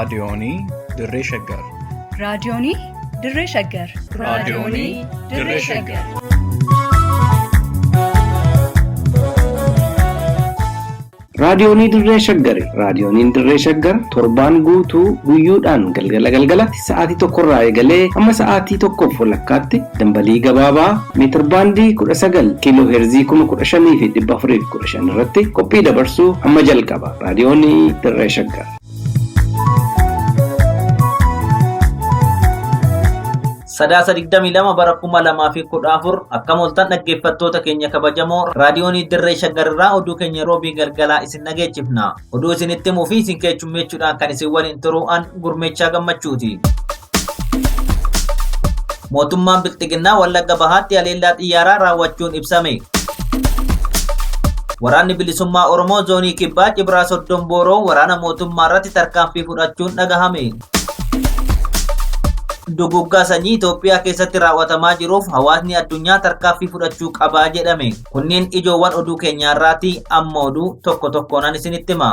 Raadiyoonii Dirree Shaggar. Raadiyoonii Dirree Shaggar. Raadiyoonii Dirree Shaggar. Raadiyoonii Dirree Shaggari. Raadiyooniin Dirree Shaggar torbaan guutuu guyyoodhaan galgala galgalatti sa'aatii tokkorraa eegalee hamma sa'aatii tokkoof walakkaatti dambalii gabaabaa meetirbaandii 19 kiiloo heerzii 15,415 irratti qophii dabarsuu hamma jalqaba. Raadiyoonii Dirree Shaggar. Sadaasa 22 bara 2014 akkam ooltan dhaggeeffattoota keenya kabajamoo raadiyoonii Dirree Shaggar irraa oduu keenya roobii galgalaa isin dhageechifna. Oduu isinitti himuu fi isin keessummeessuudhaan kan isin waliin turu an gurmeechaa gammachuuti. Mootummaan Bilxiginnaa Wallagga Bahaatti haleellaa xiyyaaraa raawwachuun ibsame. Waraanni Bilisummaa Oromoo Zoonii Kibbaa Cibraa Soddom Booroo waraana mootummaa irratti tarkaanfii fudhachuun dhagahame. Duguggaa sanyii Itoophiyaa keessatti raawwatamaa jiruuf hawaasni addunyaa tarkaanfii fudhachuu qabaa jedhame. Kunneen ijoowwan oduu keenyaarraati amma oduu tokko tokkoonan isinitti hima.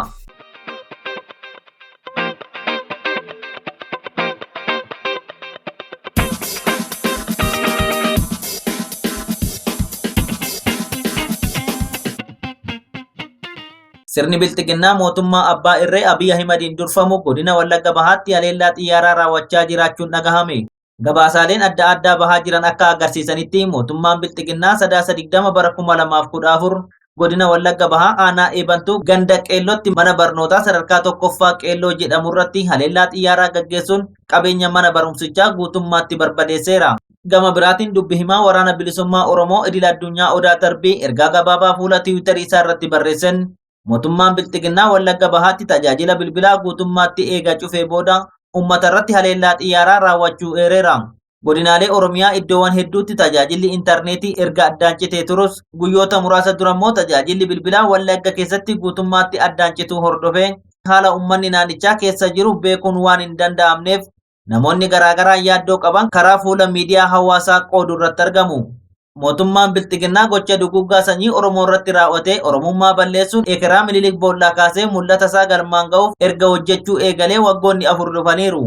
Sirni Bilxiginnaa mootummaa abbaa irree Abiy Ahimadiin durfamu godina Wallagga Bahaatti haleellaa xiyyaaraa raawwachaa jiraachuun dhagahame. Gabaasaaleen adda addaa bahaa jiran akka agarsiisanitti mootummaan Bilxiginnaa Sadaasa 20 bara 2014 godina Wallagga Bahaa aanaa Eebantuu ganda Qeellootti mana barnootaa sadarkaa tokkoffaa Qeelloo jedhamu irratti haleellaa xiyyaaraa gaggeessuun qabeenya mana barumsichaa guutummaatti barbadeesseera. Gama biraatiin dubbi himaa Waraana Bilisummaa Oromoo idil addunyaa Odaa Tarbii ergaa gabaabaa fuula tiwiitarii isaa irratti barreessen mootummaan Bilxiginnaa Wallagga Bahaatti tajaajila bilbilaa guutummaatti eega cufee booda uummata irratti haleellaa xiyyaaraa raawwachuu eereera. Godinaalee Oromiyaa iddoowwan hedduutti tajaajilli intarneetii erga addaan citee turus guyyoota muraasa dura immoo tajaajilli bilbilaa Wallagga keessatti guutummaatti addaan cituu hordofee haala uummanni naannichaa keessa jiru beekuun waan hin danda'amneef Namoonni garaagaraa yaaddoo qaban karaa fuula miidiyaa hawaasaa qoodu irratti argamu. Mootummaan Bilxiginnaa gocha duguuggaa sanyii Oromoo irratti raawwatee Oromummaa balleessuun ekeraa Minilik boollaa kaasee mul'ata isaa galmaan ga'uuf erga hojjechuu eegalee waggoonni afur dhufaniiru.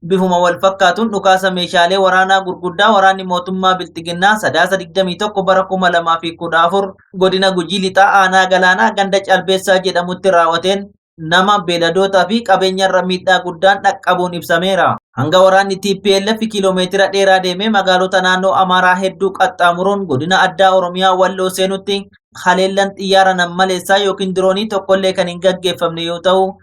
Bifuma wal fakkaatuun dhukaasa meeshaalee waraanaa gurguddaa waraanni mootummaa Bilxiginnaa Sadaasa 21 bara 2014 godina Gujii Lixaa aanaa Galaanaa ganda Calbeessaa jedhamutti raawwateen nama, beeladootaa fi qabeenyarra miidhaa guddaan dhaqqabuun ibsameera. Hanga waraanni TPLF kiiloomeetira dheeraa deemee magaalota naannoo Amaaraa hedduu qaxxaamuruun godina addaa Oromiyaa Walloo seenutti haleellan xiyyaara nammaleessaa yookiin diroonii tokkollee kan hin gaggeeffamne yoo ta'u,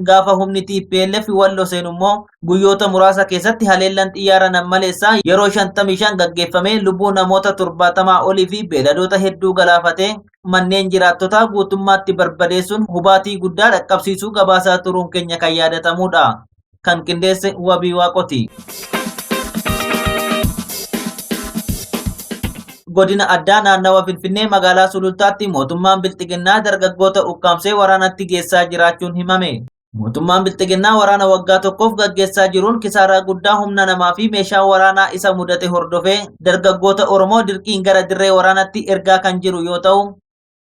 gaafa humni TPLF Walloo seenu immoo guyyoota muraasa keessatti haleellan xiyyaara nammaleessaa yeroo 55 gaggeeffamee lubbuu namoota 70 olii fi beeladoota hedduu galaafatee manneen jiraattotaa guutummaatti barbadeessuun hubaatii guddaa dhaqqabsiisuu gabaasaa turuun keenya kan yaadatamuudha. Kan qindeesse Wabii Waaqoti. Godina addaa naannawa Finfinnee magaalaa Sulultaatti mootummaan Bilxiginnaa dargaggoota ukkaamsee waraanatti geessaa jiraachuun himame. Mootummaan Bilxiginnaa waraana waggaa tokkoof gaggeessaa jiruun kisaaraa guddaa humna namaa fi meeshaa waraanaa isa mudate hordofee dargaggoota Oromoo dirqiin gara dirree waraanatti ergaa kan jiru yoo ta'u,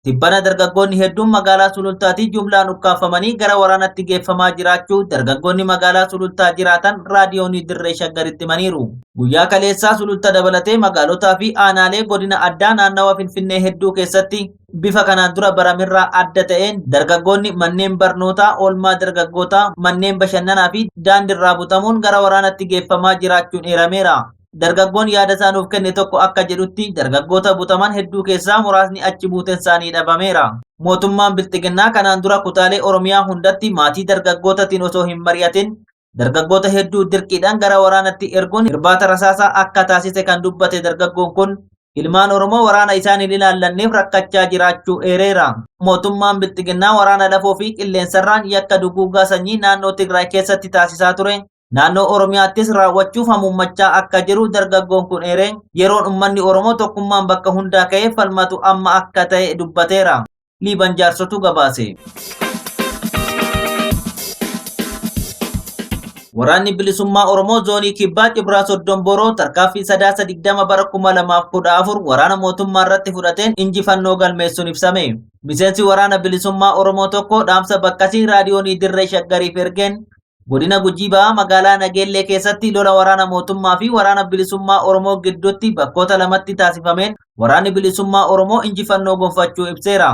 tibbana dargaggoonni hedduun magaalaa Sulultaatii jumlaan ukkaamfamanii gara waraanatti geeffamaa jiraachuu dargaggoonni magaalaa Sulultaa jiraatan raadiyoonii Dirree Shaggaritti himaniiru. Guyyaa kaleessaa Sululta dabalatee magaalotaa fi aanaalee godina addaa naannawa Finfinnee hedduu keessatti Bifa kanaan dura baramerraa adda ta'een dargaggoonni manneen barnootaa, oolmaa dargaggootaa, manneen bashannanaa fi daandirraa butamuun gara waraanatti geeffamaa jiraachuun eerameera. Dargaggoon yaada isaa nuuf kenne tokko akka jedhutti dargaggoota butaman hedduu keessaa muraasni achi buuteen isaanii dhabameera. Mootummaan Bilxiginnaa kanaan dura kutaalee Oromiyaa hundatti maatii dargaggootatiin osoo hin mari'atin dargaggoota hedduu dirqiidhaan gara waraanatti erguun irbaata rasaasaa akka taasise kan dubbate dargaggoon kun ilmaan Oromoo waraana isaan hin ilaallanneef rakkachaa jiraachuu eereera. Mootummaan Bilxiginnaa waraana lafoo fi qilleensarraan yakka duguuggaa sanyii naannoo Tigraay keessatti taasisaa ture naannoo Oromiyaattis raawwachuuf hamuummachaa akka jiru dargaggoon kun eeree yeroon uummanni Oromoo tokkummaan bakka hundaa ka'ee falmatu amma akka ta'e dubbateera. Liiban Jaarsotu gabaase. Waraanni Bilisummaa Oromoo Zoonii Kibbaa Cibraa Soddom Boroo tarkaanfii Sadaasa 20 bara 2014 waraana mootummaa irratti fudhateen injifannoo galmeessuun ibsame. Miseensi Waraana Bilisummaa Oromoo tokko dhaamsa bakkasii raadiyoonii Dirree Shaggariif ergeen Godina Gujii Bahaa magaalaa Nageellee keessatti lola waraana mootummaa fi waraana bilisummaa Oromoo gidduutti bakkoota lamatti taasifameen waraanni bilisummaa Oromoo injifannoo gonfachuu ibseera.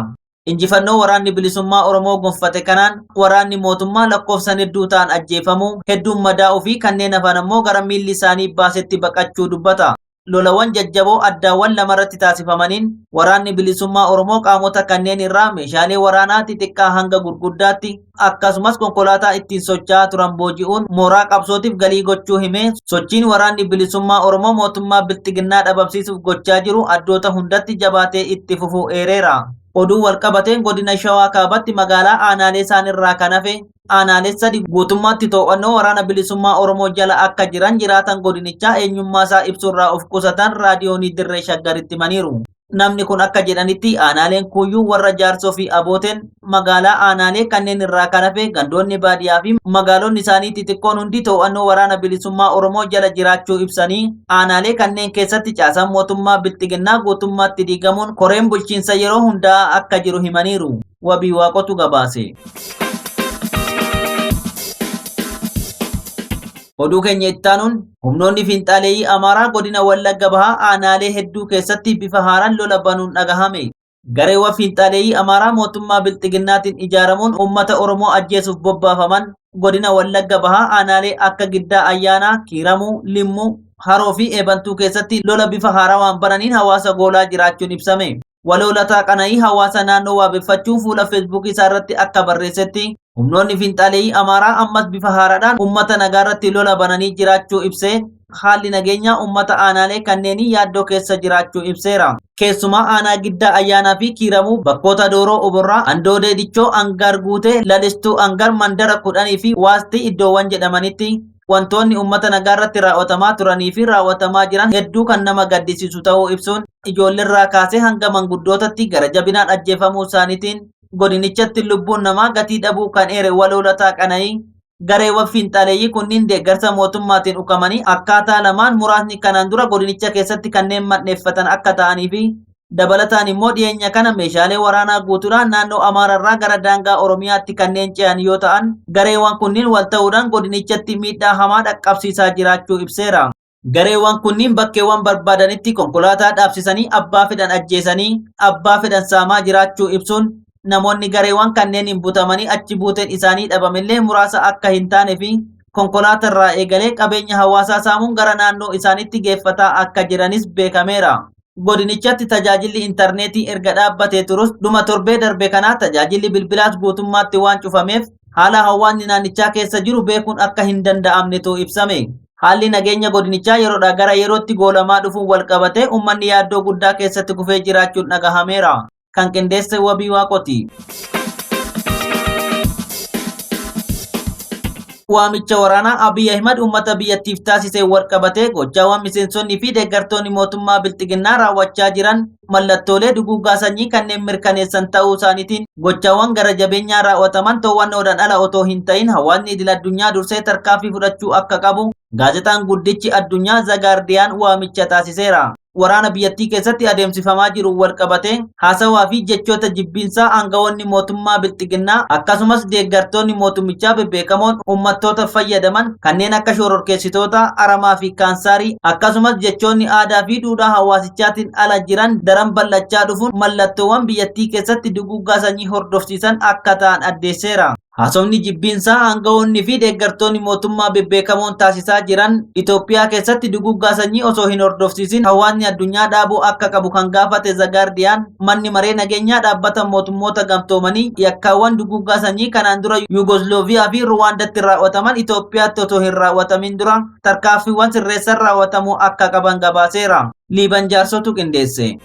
Injifannoo waraanni bilisummaa Oromoo gonfate kanaan waraanni mootummaa lakkoofsan hedduu ta'an ajjeefamuu, hedduun madaa'uu fi kanneen hafan ammoo gara miilli isaanii baasetti baqachuu dubbata. Lolawwan jajjaboo addaawwan lamarratti taasifamaniin waraanni bilisummaa Oromoo qaamota kanneen irraa meeshaalee waraanaa xixiqqaa hanga gurguddaatti akkasumas konkolaataa ittiin socho'aa turan booji'uun mooraa qabsootiif galii gochuu himee sochiin waraanni bilisummaa Oromoo mootummaa bilxiginnaa dhabamsiisuuf gochaa jiru addoota hundatti jabaatee itti fufuu eereera. Oduu walqabateen godina Shawaa Kaabatti magaalaa aanaalee isaan irraa kan hafe aanaalee sadi guutummaatti to'annoo waraana bilisummaa Oromoo jala akka jiran jiraatan godinichaa eenyummaa isaa ibsuurraa of qusatan raadiyoonii Dirree Shaggaritti himaniiru. Namni kun akka jedhanitti aanaaleen Kuyyuu warra Jaarsoo fi Abooteen magaalaa aanaalee kanneen irraa kan hafe gandoonni baadiyyaa fi magaalonni isaanii xixiqqoon hundi to'annoo waraana bilisummaa Oromoo jala jiraachuu ibsanii aanaalee kanneen keessatti caasaan mootummaa bilxiginnaa guutummaatti diigamuun koreen bulchiinsa yeroo hundaa akka jiru himaniiru. Wabii Waaqotu gabaase. Oduu keenya ittaanuun humnoonni fiinxaaleeyyii Amaaraa godina Wallagga Bahaa aanaalee hedduu keessatti bifa haaraan lola banuun dhagahame. Gareewwan fiinxaaleeyyii Amaaraa mootummaa Bilxiginnaatiin ijaaramuun uummata Oromoo ajjeesuuf bobbaafaman godina Wallagga Bahaa aanaalee akka Giddaa Ayyaanaa, Kiiramuu, Limmuu, Haroo fi Eebantuu keessatti lola bifa haarawaan bananiin hawaasa goolaa jiraachuun ibsame. Waloolataa Qana'ii hawaasa naannoo waabeffachuun fuula Feesbuukii isaa irratti akka barreessetti humnoonni fiinxaaleeyyii Amaaraa ammas bifa haaraadhaan uummata nagaa irratti lola bananii jiraachuu ibsee haalli nageenyaa uummata aanaalee kanneenii yaaddoo keessa jiraachuu ibseera. Keessumaa aanaa Giddaa Ayyaanaa fi Kiiramuu bakkoota Dooroo Oborraa, Andoodee Dichoo, Angaar Guutee, Lalistuu Angaar, Mandara 10 fi Waastii iddoowwan jedhamanitti wantoonni uummata nagaa irratti raawwatamaa turanii fi raawwatamaa jiran hedduu kan nama gaddisiisu ta'uu ibsuun ijoolleerraa kaasee hanga manguddootatti gara jabinaan ajjeefamuu isaaniitiin godinichatti lubbuun namaa gatii dhabuu kan eere Waloolataa Qana'ii gareewwan fiinxaaleeyyii kunniin deeggarsa mootummaatiin ukamanii akkaataa lamaan muraasni kanaan dura godinicha keessatti kanneen mandheeffatan akka ta'anii fi dabalataan immoo dhiyeenya kana meeshaalee waraanaa guutuudhaan naannoo Amaararraa gara daangaa Oromiyaatti kanneen ce'an yoo ta'an gareewwan kunniin wal ta'uudhaan godinichatti miidhaa hamaa dhaqqabsiisaa jiraachuu ibseera. Gareewwan kunniin bakkeewwan barbaadanitti konkolaataa dhaabsisanii abbaa fedhan ajjeesanii abbaa fedhan saamaa jiraachuu ibsuun namoonni gareewwan kanneen hin butamanii achi buuteen isaanii dhabamillee muraasa akka hin taane fi konkolaatarraa eegalee qabeenya hawaasaa saamuun gara naannoo isaaniitti geeffataa akka jiranis beekameera. Godinichatti tajaajilli intarneetii erga dhaabbatee turus dhuma torbee darbe kanaa tajaajilli bilbilaas guutummaatti waan cufameef haala hawaasni naannichaa keessa jiru beekuun akka hin danda'amnetu ibsame. Haalli nageenya godinichaa yeroodhaa gara yerootti goolamaa dhufuun walqabatee uummanni yaaddoo guddaa keessatti kufee jiraachuun dhagahameera. Kan qindeesse Wabii Waaqoti. Waamicha waraanaa Abiy Ahimad uummata biyyattiif taasiseen walqabatee gochaawwan miseensonni fi deeggartoonni mootummaa bilxiginnaa raawwachaa jiran mallattoolee duguuggaa sanyii kanneen mirkaneessan ta'uu isaaniitiin gochaawwan gara jabeenyaa raawwataman to'annoodhaan ala otoo hin ta'in hawaasni idil addunyaa dursee tarkaanfii fudhachuu akka qabu gaazexaan guddichi addunyaa Zagaardiyaan waamicha taasiseera. Waraana biyyattii keessatti adeemsifamaa jiru walqabatee haasawaa fi jechoota jibbiinsaa aangawoonni mootummaa bilxiginnaa akkasumas deeggartoonni mootummichaa bebbeekamoon uummattoota fayyadaman kanneen akka shororkeessitoota aramaa fi kaansaarii akkasumas jechoonni aadaa fi duudhaa hawaasichaatiin ala jiran daran bal'achaa dhufuun mallattoowwan biyyattii keessatti duguuggaa sanyii hordofsiisan akka ta'an addeesseera. Haasofni jibbiinsaa aangawoonni fi deeggartoonni mootummaa bebbeekamoon taasisaa jiran Itoophiyaa keessatti duguuggaa sanyii osoo hin hordofsiisin hawaasni addunyaa dhaabuu akka qabu kan gaafate Zagaardiyaan manni maree nageenyaa dhaabbata mootummoota gamtoomanii yakkaawwan duguuggaa sanyii kanaan dura Yuugozlooviyaa fi Ruwaandatti raawwataman Itoophiyaatti osoo hin raawwatamin dura tarkaanfiiwwan sirreessan raawwatamuu akka qaban gabaaseera. Liiban Jaarsotu qindeesse.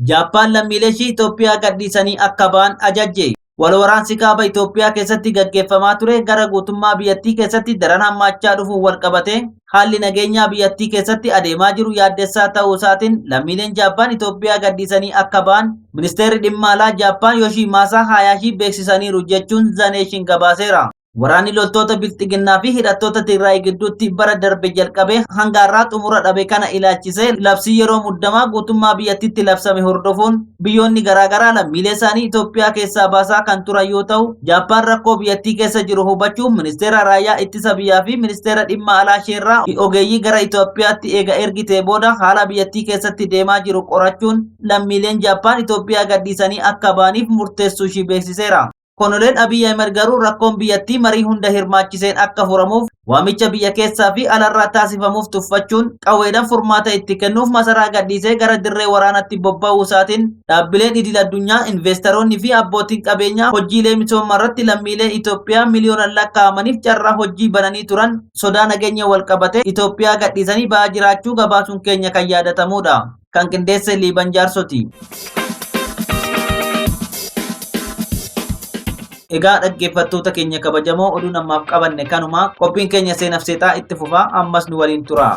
Jaappaan lammiilee ishii Itoophiyaa gadhiisanii akka ba'an ajajje. Wal waraansi kaaba Itoophiyaa keessatti gaggeeffamaa ture gara guutummaa biyyattii keessatti daran hammaachaa dhufuun wal qabate haalli nageenyaa biyyattii keessatti adeemaa jiru yaaddessaa ta'uu isaatiin lammiileen Jaappaan Itoophiyaa gadhiisanii akka ba'an ministeerri dhimma alaa Jaappaan Yoshiimaasaa Hayaashii beeksisaniiru jechuun Zaneeshin gabaaseera. Waraanni loltoota Bilxiginnaa fi hidhattoota Tigraay gidduutti bara darbe jalqabee hanga har'aa xumura dhabe kana ilaalchisee labsii yeroo muddamaa guutummaa biyyattiitti labsame hordofuun biyyoonni garaagaraa lammiilee isaanii Itoophiyaa keessaa baasaa kan turan yoo ta'u, Jaappaan rakkoo biyyattii keessa jiru hubachuun ministeera raayyaa ittisa biyyaa fi ministeera dhimma alaa isheerraa ogeeyyii gara Itoophiyaatti eega ergitee booda haala biyyattii keessatti deemaa jiru qorachuun lammiileen Jaappaan Itoophiyaa gadhiisanii akka ba'aniif murteessuu ishii beeksiseera. Koloneel Abiy Ahmed garuu rakkoon biyyattii marii hunda hirmaachiseen akka furamuuf waamicha biyya keessaa fi alarraa taasifamuuf tuffachuun qawweedhaan furmaata itti kennuuf masaraa gadhiisee gara dirree waraanaatti bobba'uu isaatiin dhaabbileen idil addunyaa investoroonni fi abbootiin qabeenyaa hojiilee misoomaa irratti lammiilee Itoophiyaa miliyoonaan lakkaa'amaniif carraa hojii bananii turan sodaa nageenya wal qabatee Itoophiyaa gadhiisanii ba'aa jiraachuu gabaasuun keenya kan yaadatamudha. Kan qindeesse Liiban Jaarsoti. Egaa dhaggeeffattoota keenya kabajamoo oduu namaaf qabanne kanuma qophiin keenya seenaaf seexaa itti fufaa ammas nu waliin tura.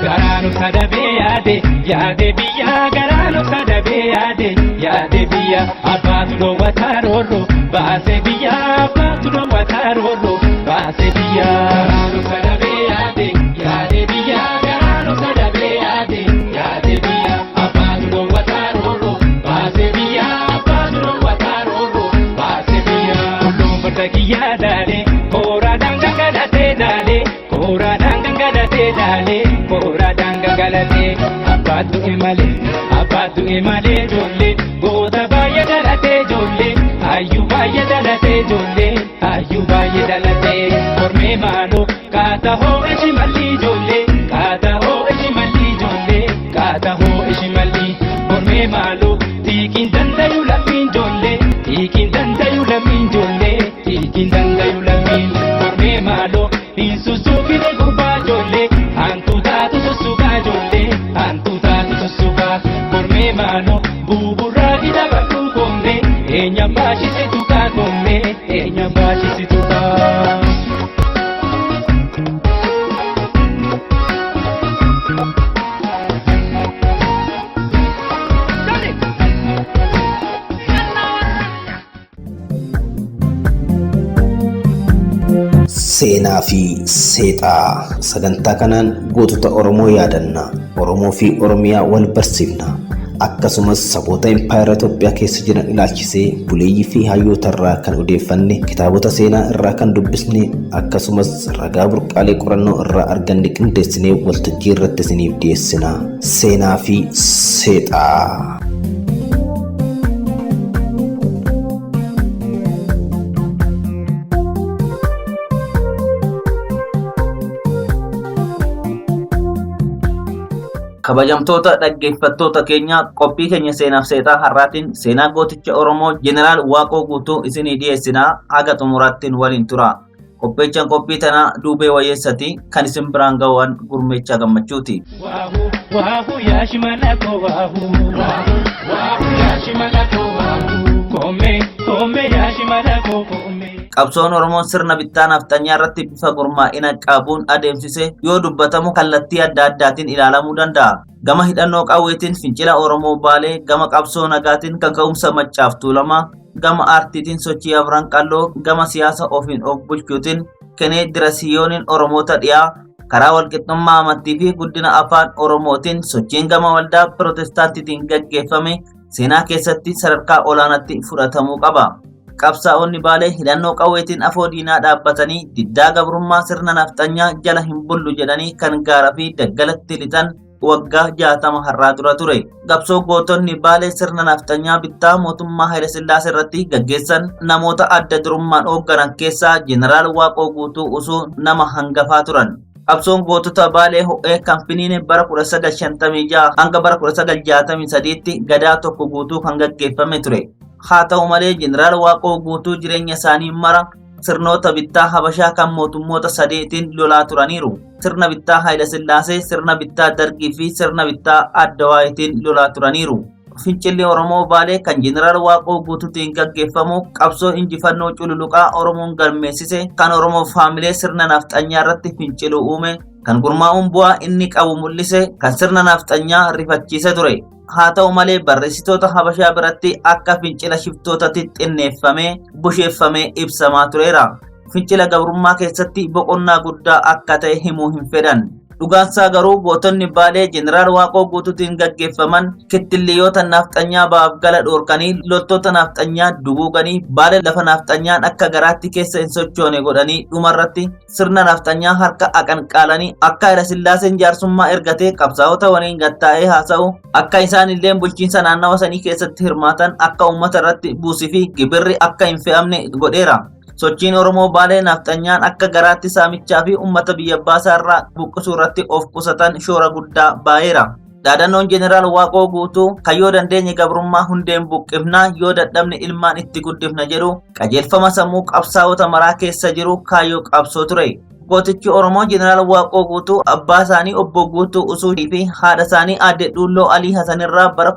Garaanu sadabee yaade yaade biyya garaanu sadabee yaade yaade biyya abbaatu dhoowwataa roorro baasee biyya abbaatu dhoowwataa roorro baasee biyya. Garaanu sadabee yaade yaade biyya garaanu sadabee yaade yaade biyya abbaatu dhoowwataa roorro baasee biyya abbaatu dhoowwataa roorro baasee biyya. Tulluun farda kiyyaa daalee kooraadhaan gangalatee daalee kooraadhaan gangalatee daalee kooraadhaan gangalatee abbaatu imalee abbaatu imalee ijoollee goota baay'ee dhalatee ijoollee hayyuu baay'ee dhalatee ijoollee hayyuu baay'ee dhalatee kormee maaloo kaata hoo ishi malli ijoollee kaata hoo ishi malli ijoollee kaata hoo ishi malli kormee maaloo tiikiin dandayu lammiin ijoollee tiikiin dandayu lammiin ijoollee tiikiin dandayu lammiin kormee maaloo hin sussuufine gurbaa ijoollee hantu taatu sussukaa ijoollee hantu taatu sussukaa kormee maaloo buburraa hidhabadhu koomee eenyaan baashisitu kaa koomee eenyaan baashisitu kaa. Seenaa fi seexaa sagantaa kanaan gootota Oromoo yaadanna. Oromoo fi Oromiyaa wal barsiifna. Akkasumas saboota impaayera Itoophiyaa keessa jiran ilaalchisee buleeyyii fi hayyoota irraa kan odeeffanne, kitaabota seenaa irraa kan dubbisne, akkasumas ragaa burqaalee qorannoo irraa arganne qindeessinee waltajjii irratti isiniif dhiyeessina. Seenaa fi seexaa. Kabajamtoota dhaggeeffattoota keenya qophii keenya seenaaf seexaa har'aatiin seenaa gooticha Oromoo Jeneraal Waaqoo Guutuu isinii dhiyeessinaa haga xumuraattiin waliin tura. Qopheechaan qophii tanaa Duubee Wayyeessati kan isin biraan ga'uun gurmeechaa gammachuuti. Waahu waahu yaa shimala koo waahu waahu waahu yaa shimala koo waahu koomee koomee yaa shimala koo koomee. Qabsoon Oromoon sirna bittaa nafxanyaa irratti bifa gurmaa'ina qabuun adeemsise yoo dubbatamu kallattii adda addaatiin ilaalamuu danda'a. Gama hidhannoo qawweetiin fincila Oromoo Baalee, gama qabsoo nagaatiin kaka'umsa Maccaaf Tuulamaa, gama aartiitiin sochii Afran Qalloo, gama siyaasa ofiin of bulchuutiin Kenee Dirasiyooniin Oromoota dhiyaa, karaa walqixxummaa amantii fi guddina afaan Oromootiin sochiin gama waldaa Pirootestaantiitiin gaggeeffame seenaa keessatti sadarkaa olaanaatti fudhatamuu qaba. Qabsaa'onni Baalee hidhannoo qawweetiin afoo diinaa dhaabbatanii diddaa gabrummaa sirna nafxanyaa jala hin bullu jedhanii kan gaaraa fi daggalatti lixan waggaa 60 har'aa dura ture. Qabsoo gootonni Baalee sirna nafxanyaa bittaa mootummaa Hayilasillaasee irratti gaggeessan namoota adda durummaan hoogganan keessaa Jeneraal Waaqoo Guutuu Usuu nama hangafaa turan. Qabsoon gootota Baalee ho'ee kan finiine bara 1956 hanga bara 1963tti gadaa tokko guutuu kan gaggeeffame ture. Haa ta'u malee Jeneraal Waaqoo Guutuu jireenya isaanii mara sirnoota bittaa Habashaa kan mootummoota sadeetiin lolaa turaniiru. Sirna bittaa Hayilasillaasee, sirna bittaa Dargii fi sirna bittaa Addawaayitiin lolaa turaniiru. Fincilli Oromoo Baalee kan Jeneraal Waaqoo Guutuutiin gaggeeffamu qabsoo injifannoo cululuqaa Oromoon galmeessise kan Oromoof haamilee sirna nafxanyaa irratti finciluu uume kan gurmaa'uun bu'aa inni qabu mul'ise kan sirna nafxanyaa rifachiise ture. Haa ta'u malee barreessitoota Habashaa biratti akka fincila shiftootatti xinneeffamee busheeffamee ibsamaa tureera. Fincila gabrummaa keessatti boqonnaa guddaa akka ta'e himuu hin fedhan. Dhugaansaa garuu gootonni Baalee Jeneraal Waaqoo Guutuutiin gaggeeffaman kittilliyoota nafxanyaa ba'aaf gala dhoorkanii loltoota nafxanyaa duguuganii Baalee lafa nafxanyaan akka garaatti keessa hin sochoone godhanii dhumarratti sirna nafxanyaa harka aqanqaalanii akka Hayilasillaaseen jaarsummaa ergatee qabsaa'ota waliin gattaa'ee haasa'u akka isaan illee bulchiinsa naannawa sanii keessatti hirmaatan akka uummata irratti buusii fi gibirri akka hin fe'amne godheera. Sochiin Oromoo Baalee nafxanyaan akka garaatti saamichaa fi uummata biyya baasaa irraa buqqisuu irratti of qusatan shoora guddaa baay'eera. Dhaadannoon Jeneraal Waaqoo Guutuu kan yoo dandeenye gabrummaa hundeen buqqifna yoo dadhabne ilmaan itti guddifna jedhu qajeelfama sammuu qabsaa'ota maraa keessa jiru kaayyoo qabsoo ture. Gootichi Oromoo Jeneraal Waaqoo Guutuu abbaa isaanii obbo Guutuu Usuutii fi haadha isaanii aadde Dhuulloo Alii Hasanirraa bara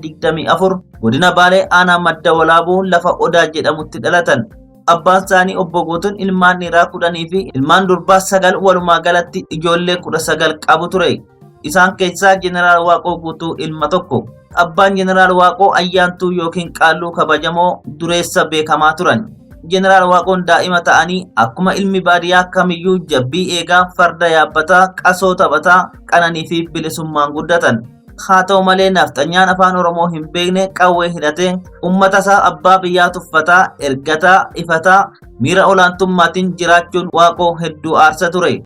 1924 godina Baalee aanaa Madda Walaabuu lafa Odaa jedhamutti dhalatan. Abbaan isaanii obbo Guutuun ilmaan dhiiraa 10 fi ilmaan durbaa 9 walumaa galatti ijoollee 19 qabu ture. Isaan keessaa Jeneraal Waaqoo Guutuu ilma tokko. Abbaan Jeneraal Waaqoo ayyaantuu yookiin qaalluu kabajamoo dureessa beekamaa turan. Jeneraal Waaqoon daa'ima ta'anii akkuma ilmi baadiyyaa kamiyyuu jabbii eegaa, farda yaabbataa, qasoo taphataa, qananii fi bilisummaan guddatan. Haa ta'u malee nafxanyaan afaan Oromoo hin beekne qawwee hidhatee uummata isaa abbaa biyyaa tuffataa, ergataa, ifataa, miira olaantummaatiin jiraachuun Waaqoo hedduu aarsa ture.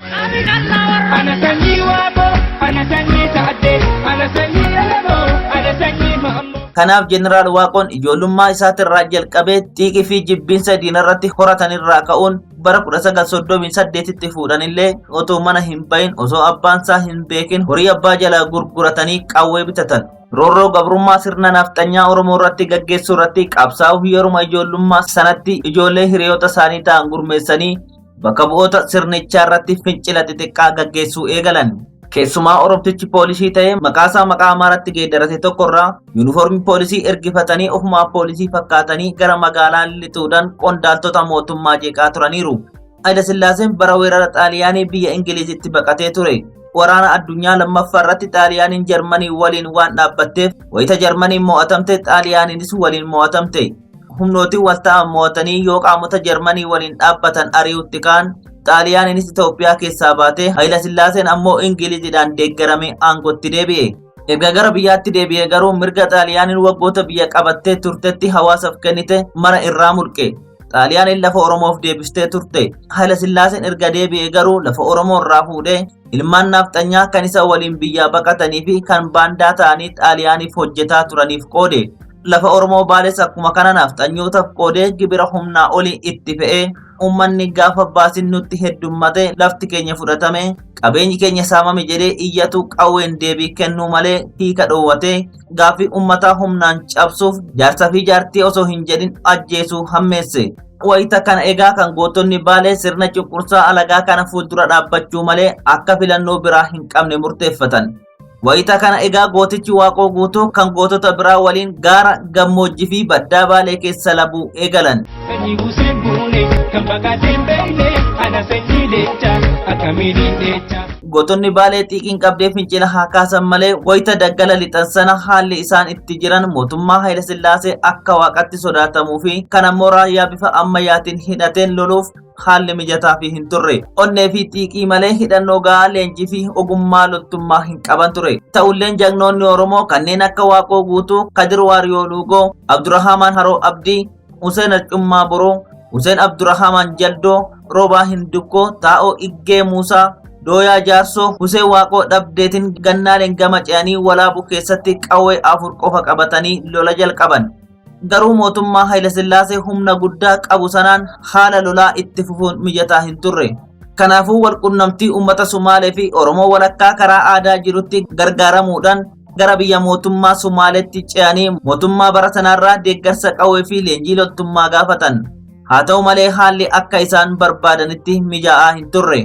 Ana sanyii Waaqoo, ana sanyii Taaddee, ana sanyii Elemoo, ana sanyii Maammoo. Kanaaf Jeneraal Waaqoon ijoollummaa isaatirraa jalqabee xiiqii fi jibbiinsa diinarratti horatanirraa ka'uun bara 1938tti fuudhanillee otoo mana hin bahin osoo abbaan isaa hin beekin horii abbaa jalaa gurguratanii qawwee bitatan. Roorroo gabrummaa sirna nafxanyaa Oromoo irratti gaggeessuu irratti qabsaa'uuf yeruma ijoollummaa sanatti ijoollee hiriyoota isaanii ta'an gurmeessanii bakka bu'oota sirnichaa irratti fincila xixiqqaa gaggeessuu eegalan. Keessumaa Oromtichi poolisii ta'ee maqaasaa maqaa Amaaraatti geeddarate tokkorraa yuunifoormii poolisii ergifatanii ofumaa poolisii fakkaatanii gara magaalaa lixuudhaan qondaaltota mootummaa jeeqaa turaniiru. Hayilasillaaseen bara weerara Xaaliyaanii biyya Ingilizitti baqatee ture. Waraana addunyaa lammaffaa irratti Xaaliyaaniin Jarmanii waliin waan dhaabbatteef wayita Jarmaniin mo'atamte Xaaliyaaniinis waliin mo'atamte. Humnootiin wal ta'an mo'atanii yoo qaamota Jarmanii waliin dhaabbatan ari'utti ka'an Xaaliyaaniinis Itoophiyaa keessaa baatee Hayilasillaaseen ammoo Ingiliziidhaan deeggarame aangootti deebi'e. Erga gara biyyaatti deebi'ee garuu mirga Xaaliyaaniin waggoota biyya qabattee turtetti hawaasaaf kennite mara irraa mulqe. Xaaliyaaniin lafa Oromoof deebistee turte. Hayilasillaaseen erga deebi'ee garuu lafa Oromoo irraa fuudhee ilmaan nafxanyaa kan isa waliin biyyaa baqatanii fi kan baandaa ta'anii Xaaliyaaniif hojjetaa turaniif qoode. Lafa Oromoo Baales akkuma kana nafxanyootaaf qoodee gibira humnaa olii itti fe'ee uummanni gaafa baasin nutti heddummate lafti keenya fudhatame qabeenyi keenya saamame jedhee iyyatu qawween deebii kennuu malee hiika dhoowwatee gaaffii uummataa humnaan cabsuuf jaarsaa fi jaartii osoo hin jedhin ajjeesuu hammeesse. Wayita kana egaa kan gootonni Baalee sirna cunqursaa alagaa kana fuuldura dhaabbachuu malee akka filannoo biraa hin qabne murteeffatan. Wayita kana egaa gootichi Waaqoo Guutuu kan gootota biraa waliin gaara gammoojjii fi baddaa Baalee keessa labuu eegalan. Sanyii Huseen Buune kan baqatee hin beekne ana sanyii leencaa akkamiin hin dheechaa. Gootonni Baalee xiiqiin qabdee fincila haa kaasan malee wayita daggala lixan sana haalli isaan itti jiran mootummaa Hayilasillaasee akka waaqatti sodaatamuu fi kan ammoo raayyaa bifa ammayyaatiin hidhateen loluuf haalli mijataa fi hin turre. Onnee fi xiiqii malee hidhannoo gahaa leenjii fi ogummaa loltummaa hin qaban ture. Ta'ulleen jagnoonni Oromoo kanneen akka Waaqoo Guutuu, Kadir Waariyoo Luugoo, Abdurrahamaan Haroo Abdii, Huseen Arcummaa Boroo, Huseen Abdurrahamaan Jaldoo, Roobaa Hindukkoo, Taa'oo Iggee Muusaa, Dooyaa Jaarsoo, Huseen Waaqoo Dhabdeetiin gannaaleen gama ce'anii Walaabuu keessatti qawwee 4 qofa qabatanii lola jalqaban. Garuu mootummaa Hayilasillaasee humna guddaa qabu sanaan haala lolaa itti fufuun mijataa hin turre. Kanaafuu walqunnamtii uummata Sumaalee fi Oromoo walakkaa karaa aadaa jirutti gargaaramuudhaan gara biyya mootummaa Sumaaleetti ce'anii mootummaa bara sanaarraa deeggarsa qawwee fi leenjii loltummaa gaafatan. Haa ta'u malee haalli akka isaan barbaadanitti mijaa'aa hin turre.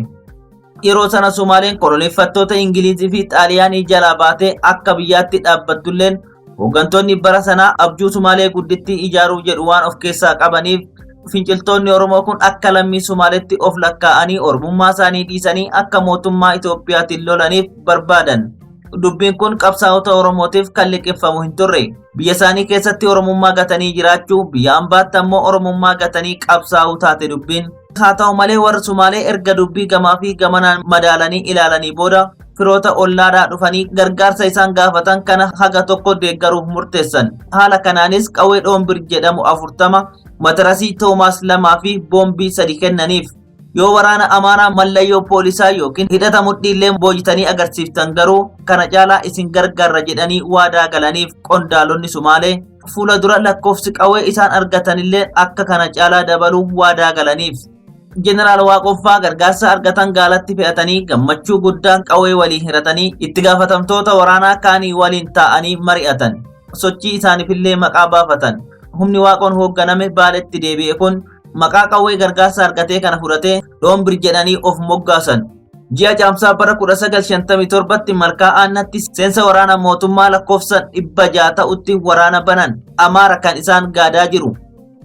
Yeroo sana Sumaaleen koloneeffattoota Ingilizii fi Xaaliyaanii jalaa baatee akka biyyaatti dhaabbattulleen hooggantoonni bara sanaa abjuu Sumaalee guddittii ijaaruu jedhu waan of keessaa qabaniif finciltoonni Oromoo kun akka lammii Sumaaleetti of lakkaa'anii Oromummaa isaanii dhiisanii akka mootummaa Itoophiyaatiin lolaniif barbaadan. Dubbiin kun qabsaa'ota Oromootiif kan liqimfamu hin turre. Biyya isaanii keessatti Oromummaa gatanii jiraachuu, biyya ambaatti ammoo Oromummaa gatanii qabsaa'uu taate dubbiin. Haa ta'u malee warri Sumaalee erga dubbii gamaa fi gamanaan madaalanii ilaalanii booda firoota ollaadhaa dhufanii gargaarsa isaan gaafatan kana haga tokko deeggaruuf murteessan. Haala kanaanis qawwee dhoombir jedhamu 40, matarasii Toomaas 2 fi boombii 3 kennaniif. Yoo waraana Amaaraa mallayyoo poolisaa yookiin hidhata mudhiillee boojitanii agarsiiftan garuu kana caalaa isin gargaarra jedhanii waadaa galaniif qondaalonni Sumaalee fuula dura lakkoofsi qawwee isaan argatanillee akka kana caalaa dabaluu waadaa galaniif. Jeneraal Waaqoffaa gargaarsa argatan gaalatti fe'atanii gammachuu guddaan qawwee waliin hiratanii itti gaafatamtoota waraanaa kaanii waliin taa'anii mari'atan. Sochii isaaniifillee maqaa baafatan. Humni Waaqoon hoogganame Baaletti deebi'e kun maqaa qawwee gargaarsa argatee kana fudhatee Dhoombir jedhanii of moggaasan. Ji'a Caamsaa bara 1957tti Malkaa Aannaatti seensa waraana mootummaa lakkoofsa 600 ta'utti waraana banan. Amaara kan isaan gaadaa jiru.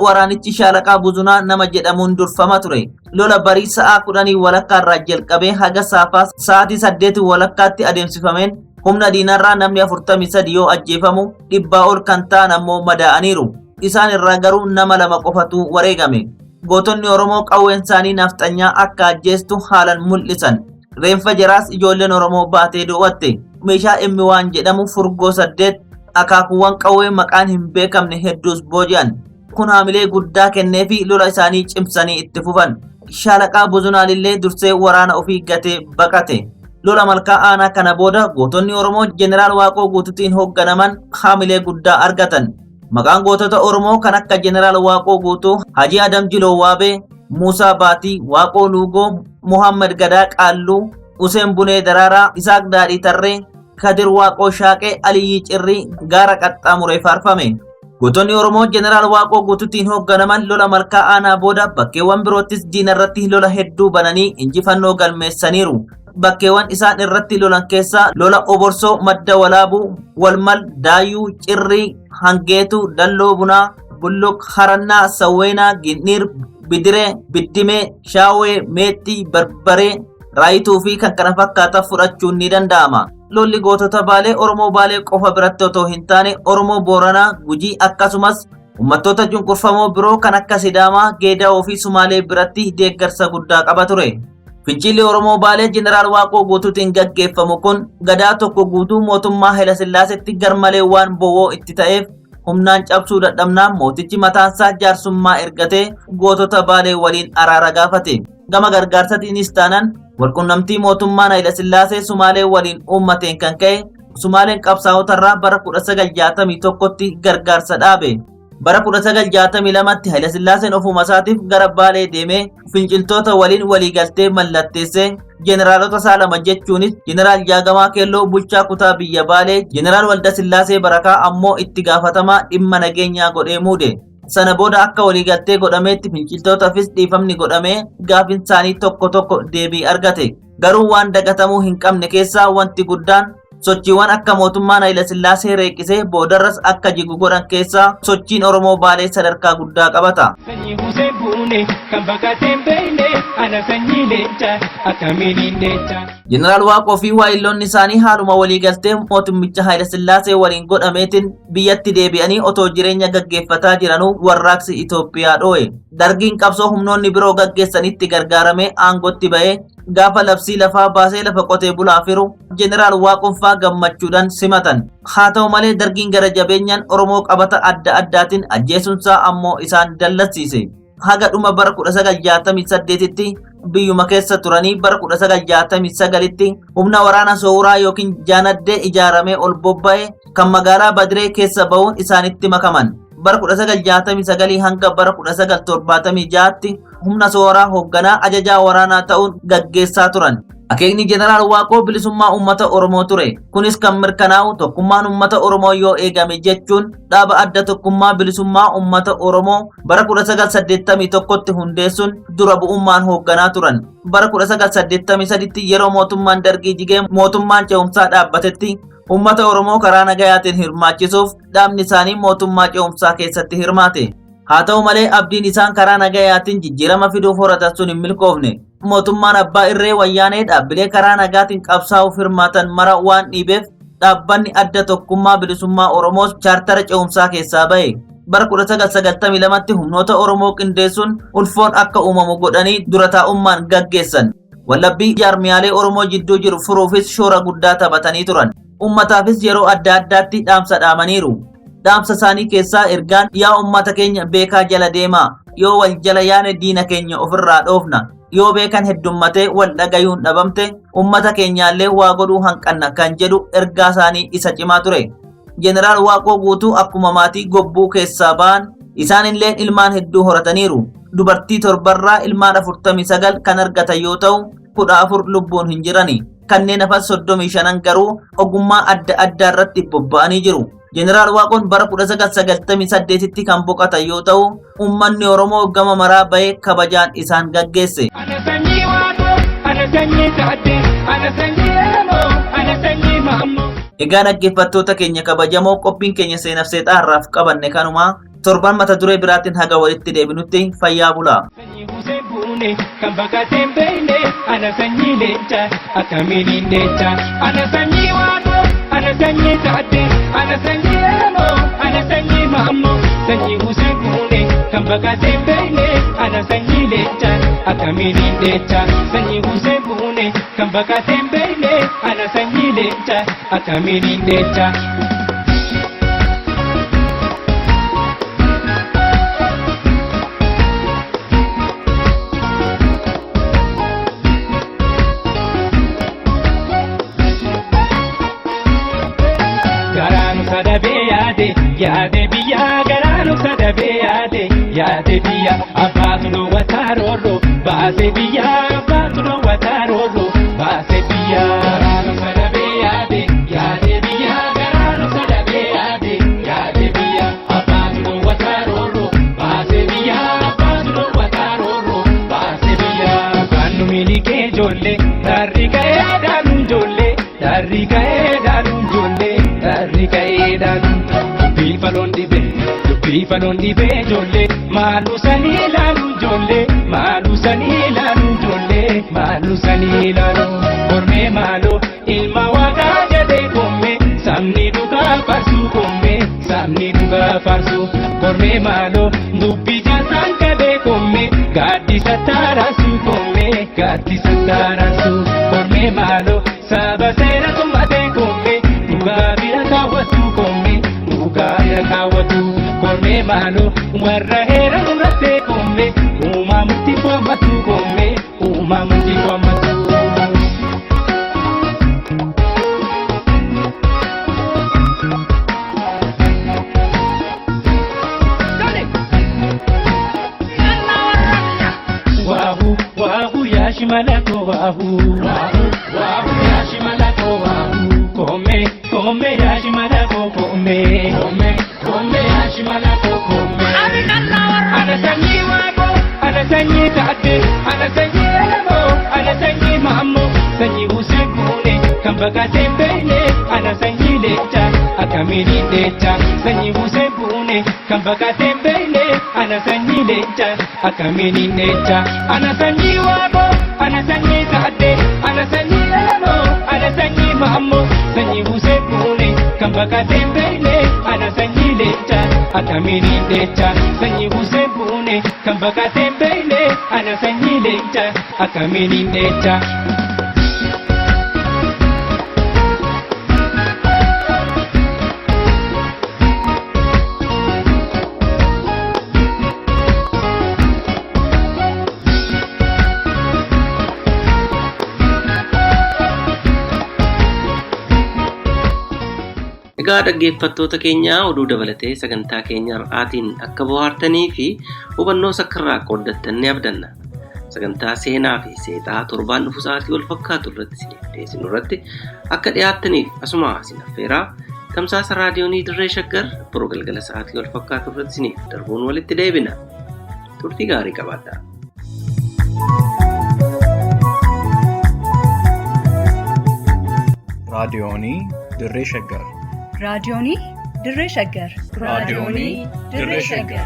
Waraanichi Shaalaqaa Buzunaa nama jedhamuun durfama ture. Lola barii sa'aa 10:15 irraa jalqabee haga saafaa sa'aatii 8:15tti adeemsifameen humna diinarraa namni 43 yoo ajjeefamu 100 ol kan ta'an ammoo madaa'aniiru. Isaan irraa garuu nama 2 qofatu wareegame. Gootonni Oromoo qawween isaanii nafxanyaa akka ajjeestu haalan mul'isan. Reenfa jaraas ijoolleen Oromoo baatee dho'atte. Meeshaa M waan jedhamu furgoo 8 akaakuuwwan qawwee maqaan hin beekamne hedduus booji'an. Kun haamilee guddaa kenneefi lola isaanii cimsanii itti fufan. Shaalaqaa Buzunaalillee dursee waraana ofii gatee baqate. Lola Malkaa Aanaa kana booda gootonni Oromoo Jeneraal Waaqoo Guutuutiin hoogganaman haamilee guddaa argatan. Maqaan gootota Oromoo kan akka Jeneraal Waaqoo Guutuu, Hajii Adam Jiloo Waabee, Muusaa Baatii, Waaqoo Luugoo, Muhammad Gadaa Qaalluu, Useen Bunee Daraaraa, Isaaq Daadhii Tarree, Kadir Waaqoo Shaaqee, Aliyyii Cirrii gaara qaxxaamuree faarfame. Gootonni Oromoo Jeneraal Waaqoo Guutuutiin hoogganaman lola Malkaa Aanaa booda bakkeewwan biroottis diinarratti lola hedduu bananii injifannoo galmeessaniiru. Bakkeewwan isaan irratti lolan keessaa lola Oborsoo, Madda Walaabuu, Walmal, Daayuu, Cirrii, Hangeetuu, Dalloo Bunaa, Bulluq, Harannaa, Sawweenaa, Ginniir, Bidiree, Biddimee, Shaawee, Meexxii, Barbaree, Raayituu fi kan kana fakkaatan fudhachuun ni danda'ama. Lolli gootota Baalee Oromoo Baalee qofa biratti otoo hin taane Oromoo Booranaa, Gujii akkasumas uummattoota cunqurfamoo biroo kan akka Sidaamaa, Geeda'oo fi Sumaalee biratti deeggarsa guddaa qaba ture. Fincilli Oromoo Baalee Jeneraal Waaqoo Guutuutiin gaggeeffamu kun gadaa tokko guutuu mootummaa Hayilasillaasetti garmalee waan bowwoo itti ta'eef humnaan cabsuu dadhabnaan mootichi mataansaa jaarsummaa ergatee gootota Baalee waliin araara gaafate. Gama gargaarsatiinis taanaan walqunnamtii mootummaan Hayilasillaasee Sumaalee waliin uummateen kan ka'e Sumaaleen qabsaa'otarraa bara 1961tti gargaarsa dhaabe. Bara 1962tti Hayilasillaaseen ofuma isaatiif gara Baalee deemee finciltoota waliin waliigaltee mallatteessee jeneraalota isaa lama jechuunis Jeneraal Jaagamaa Keelloo bulchaa kutaa biyya Baalee, Jeneraal Waldasillaasee Barakaa ammoo itti gaafatamaa dhimma nageenyaa godhee muude. Sana booda akka waliigaltee godhameetti finciltootaafis dhiifamni godhamee gaafin isaanii tokko tokko deebii argate. Garuu waan dagatamuu hin qabne keessaa wanti guddaan sochiiwwan akka mootummaan Hayilasillaasee reeqisee boodarras akka jigu godhan keessaa sochiin Oromoo Baalee sadarkaa guddaa qabata. Sanyii Huseen Buune kan baqatee hin beekne ana sanyii leencaa akkamiin hin leencaa. Jeneraal Waaqoo fi waayilloonni isaanii haaluma waliigaltee mootummicha Hayilasillaasee waliin godhameetiin biyyatti deebi'anii otoo jireenya gaggeeffataa jiranuu warraaqsi Itoophiyaa dhoo'e. Dargiin qabsoo humnoonni biroo gaggeessanitti gargaaramee aangootti ba'ee gaafa labsii lafaa baasee lafa qotee bulaa firu Jeneraal Waaqoon faa gammachuudhaan simatan. Haa ta'u malee dargiin gara jabeenyaan Oromoo qabata adda addaatiin ajjeesuunsaa ammoo isaan dallansiise. Haga dhuma bara 1968tti biyyuma keessa turanii bara 1969tti humna waraana Sowuraa yookiin Jaanaddee ijaaramee ol bobba'e kan magaalaa Badiree keessa ba'uun isaanitti makaman. Bara 1969 hanga bara 1976tti humna Sowuraa hoogganaa ajajaa waraanaa ta'uun gaggeessaa turan. Akeekni Jeneraal Waaqoo bilisummaa uummata Oromoo ture. Kunis kan mirkanaa'u tokkummaan uummata Oromoo yoo eegame jechuun dhaaba adda tokkummaa bilisummaa uummata Oromoo bara 1981tti hundeessuun dura bu'ummaan hoogganaa turan. Bara 1983tti yeroo mootummaan Dargii jigee mootummaan ce'umsaa dhaabbatetti uummata Oromoo karaa nagayaatiin hirmaachisuuf dhaabni isaanii mootummaa ce'umsaa keessatti hirmaate. Haa ta'u malee abdiin isaan karaa nagayaatiin jijjiirama fiduuf horatan sun hin milkoofne. Mootummaan abbaa irree wayyaanee dhaabbilee karaa nagaatiin qabsaa'uuf hirmaatan mara waan dhiibeef dhaabbanni adda tokkummaa bilisummaa Oromoos chaartara ce'umsaa keessaa bahe. Bara 1992tti humnoota Oromoo qindeessuun ulfoon akka uumamu godhanii dura taa'ummaan gaggeessan. Wallabbii jaarmiyaalee Oromoo jidduu jiru furuufis shoora guddaa taphatanii turan. Uummataafis yeroo adda addaatti dhaamsa dhaamaniiru. Dhaamsa isaanii keessaa ergaan yaa uummata keenya beekaa jala deemaa, yoo wal jala yaane diina keenya ofirraa dhoofna, yoo beekan heddummatee wal dhagayuun dhabamte uummata keenyaallee waa godhuu hanqanna kan jedhu ergaa isaanii isa cimaa ture. Jeneraal Waaqoo Guutuu akkuma maatii gobbuu keessaa ba'an isaanillee ilmaan hedduu horataniiru. Dubartii torbarraa ilmaan 49 kan argatan yoo ta'u 14 lubbuun hin jirani. Kanneen hafan 35 garuu ogummaa adda addaa irratti bobba'anii jiru. Jeneraal Waaqoon bara 1998tti kan boqotan yoo ta'u uummanni Oromoo gama maraa bahee kabajaan isaan gaggeesse. Ana sanyii Waaqoo, ana sanyii Taaddee, ana sanyii Elemoo, ana sanyii Maammoo. Egaa dhaggeeffattoota keenya kabajamoo qophiin keenya seenaaf seexaa har'aaf qabanne kanuma torban mata duree biraatiin haga walitti deebinutti fayyaa bulaa. Sanyii Huseen Buune kan baqatee hin beekne, ana sanyii Leencaa akkamiin hin dheechaa. Ana sanyii Waaqoo, ana sanyii Taaddee, ana sanyii Elemoo, ana sanyii Maammoo. Sanyii Huseen Buune kan baqatee hin beekne, ana sanyii Leencaa akkamiin hin dheechaa. Sanyii Huseen Buune kan baqatee hin beekne, ana sanyii Leencaa akkamiin hin dheechaa. Garaanu sadabee yaade yaade biyya garaanu sadabee yaade yaade biyya abbaatu dhoowwataa roorroo baasee biyya abbaatu dhoowwataa roorroo baasee biyya. Garaanu sadabee yaade yaade biyya garaanu sadabee yaade yaade biyya abbaatu dhoowwataa roorroo baasee biyya abbaatu dhoowwataa roorroo baasee biyya. Kaannu milikee ijoollee darri ka'ee dhaaluun ijoollee darri ka'ee dhaaluun ijoollee darri ka'ee dhaaluun dubbii faloon dhibee dubbii faloon dhibee ijoollee maaluu sanii ilaalu ijoollee maaluu sanii ilaalu ijoollee maaluu sanii ilaalu kormee maaloo ilma waaqaa jedhee koomee sabni dhugaa faarsuu koomee sabni dhugaa faarsuu kormee maaloo dubbii jaasaan qabee koomee gaaddisa taaraasuu koomee gaaddisa taaraasuu kormee maaloo saba seera tummatee koomee dhugaa bira kaawwatu koomee dhugaa bira kaawwatu kormee maaloo warra heera murattee koomee uumamutti waammatu koomee uumamutti waammatu. Waahu waahu yaashimalako waahu waahu waahu yaashimalako waahu kome kome yaashimalako kome kome kome yaashimalako kome. Ana sanyii Waaqoo ana sanyii Taaddee ana sanyii Elemoo ana sanyii Maammoo sanyii Huseen Buune kan baqatee hin beekne ana sanyii Leencaa akkamiin hin dheechaa sanyii Huseen Buune kan baqatee hin beekne ana sanyii Leencaa akkamiin hin dheechaa ana sanyii Waaqoo ana sanyii Taaddee ana sanyii Elemoo ana sanyii Maammoo sanyii Huseen Buune kan baqatee hin beekne ana sanyii Leencaa akkamiin hin dheechaa sanyii Huseen Buune kan baqatee hin beekne ana sanyii Leencaa akkamiin hin dheechaa. Egaa dhaggeeffattoota keenya oduu dabalatee sagantaa keenya har'aatiin akka bohaartanii fi hubannoo sakkarraa qooddattan ni abdanna. Sagantaa seenaa fi seexaa torbaan dhufu sa'aatii wal fakkaatu irratti isiniif dhiyeessinu irratti akka dhiyaattaniif asuma isin affeeraa tamsaasa raadiyoonii Dirree Shaggar boruu galgala sa'aatii wal fakkaatu irratti isiniif darbuun walitti deebina. Turtii gaarii qabaadhaa. Raadiyoonii Dirree Shaggar. Raadiyoonii Dirree Shaggar. Raadiyoonii Dirree Shaggar.